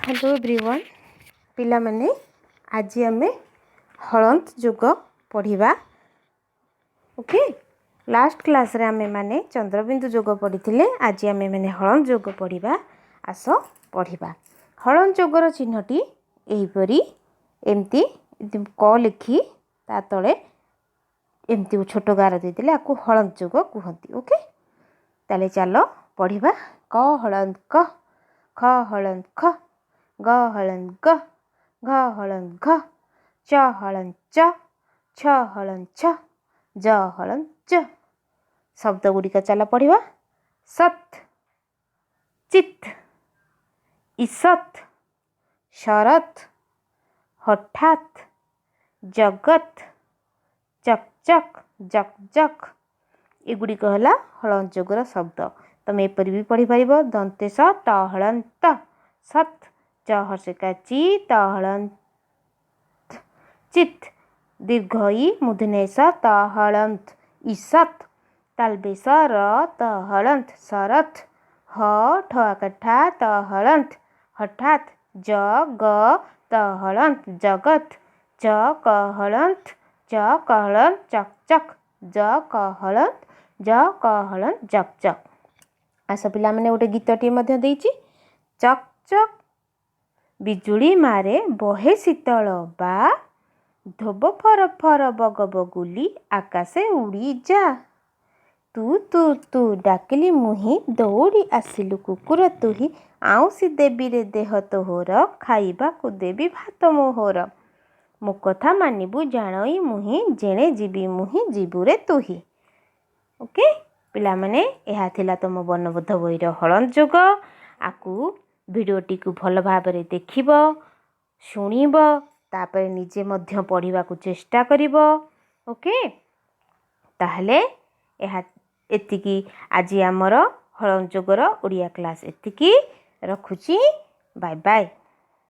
Hello everyone. ପିଲାମାନେ, ଆଜି ଆମେ ହଳନ୍ତ ଯୋଗ ପଢ଼ିବା। ଓକେ, ଲାଷ୍ଟ କ୍ଲାସ୍ରେ ଆମେମାନେ ଚନ୍ଦ୍ରବିନ୍ଦୁ ଯୋଗ ପଢ଼ିଥିଲେ। ଆଜି ଆମେମାନେ ହଳନ୍ତ ଯୋଗ ପଢ଼ିବା। ଆସ ପଢ଼ିବା। ହଳନ୍ତ ଯୋଗର ଚିହ୍ନଟି ଏହିପରି, ଏମିତି କ ଲେଖି ତା ତଳେ ଏମିତି ଛୋଟ ଗାର ଦେଇଦେଲେ ଆକୁ ହଳନ୍ତ ଯୋଗ କୁହନ୍ତି। ଓକେ, ତାହେଲେ ଚାଲ ପଢ଼ିବା। କ ହଳନ୍ତ କ, ଖ ହଳନ୍ତ ଖ, ଗ ହଳନ୍ତ ଗ, ଘ ହଳନ୍ତ ଘ, ଚ ହଳନ୍ତ ଚ, ଛ ହଳନ୍ତ ଛ, ଜ ହଳନ୍ତ ଜ। ଶବ୍ଦ ଗୁଡ଼ିକ ଚାଲ ପଢ଼ିବା। ସତ୍, ଚିତ୍, ଇସତ୍, ଶରତ, ହଠାତ୍, ଜଗତ, ଚକ୍ ଚକ୍, ଜକ୍ ଜକ୍। ଏଗୁଡ଼ିକ ହେଲା ହଳନ୍ତ ଯୋଗର ଶବ୍ଦ। ତମେ ଏପରି ବି ପଢ଼ିପାରିବ: ଦନ୍ତେ ସ ତ ହଳନ୍ତ ସତ୍, ଚ ହର୍ଷିକା ଚି, ତ ହଳନ୍ତ ଚିତ୍, ଦୀର୍ଘ ଇ ମୂର୍ଦ୍ଧନ୍ୟ ସ ତ ହଳନ୍ତ ଇସତ୍, ତାଲବେଶ ର ତ ହଳନ୍ତ ଶରତ, ହ ଠ ଆକାର ଠା ତ ହଳନ୍ତ ହଠାତ୍, ଜ ଗ ତ ହଳନ୍ତ ଜଗତ, ଚ କ ହଳନ୍ତ ଚ କ ହଳନ୍ତ ଚକ୍ ଚକ୍, ଜ କ ହଳନ୍ତ ଜ କ ହଳନ୍ତ ଜକ୍ ଜକ୍। ଆସ ପିଲାମାନେ, ଗୋଟେ ଗୀତଟିଏ ମଧ୍ୟ ଦେଇଛି। ଚକ୍ ଚକ୍ ବିଜୁଳି ମାରେ, ବହେ ଶୀତଳ ବା, ଧୋବ ଫର ଫର ବଗ ବଗୁଲି ଆକାଶେ ଉଡ଼ି ଯା। ତୁ ତୁ ତୁ ଡାକିଲି ମୁହିଁ, ଦୌଡ଼ି ଆସିଲୁ କୁକୁର ତୁହି, ଆଉଁସି ଦେବିରେ ଦେହ ତୋହର, ଖାଇବାକୁ ଦେବି ଭାତ ମୋହର। ମୋ କଥା ମାନିବୁ ଜାଣଇ ମୁହିଁ, ଯେଣେ ଯିବି ମୁହିଁ ଯିବୁରେ ତୁହି। ଓକେ ପିଲାମାନେ, ଏହା ଥିଲା ତୁମ ବର୍ଣ୍ଣବୋଧ ବହିର ହଳନ୍ତ ଯୋଗ। ଆକୁ ଭିଡ଼ିଓଟିକୁ ଭଲ ଭାବରେ ଦେଖିବ, ଶୁଣିବ, ତାପରେ ନିଜେ ମଧ୍ୟ ପଢ଼ିବାକୁ ଚେଷ୍ଟା କରିବ। ଓକେ, ତାହେଲେ ଏହା ଏତିକି। ଆଜି ଆମର ହଳନ୍ତ ଯୋଗର ଓଡ଼ିଆ କ୍ଲାସ୍ ଏତିକି ରଖୁଛି। Bye bye.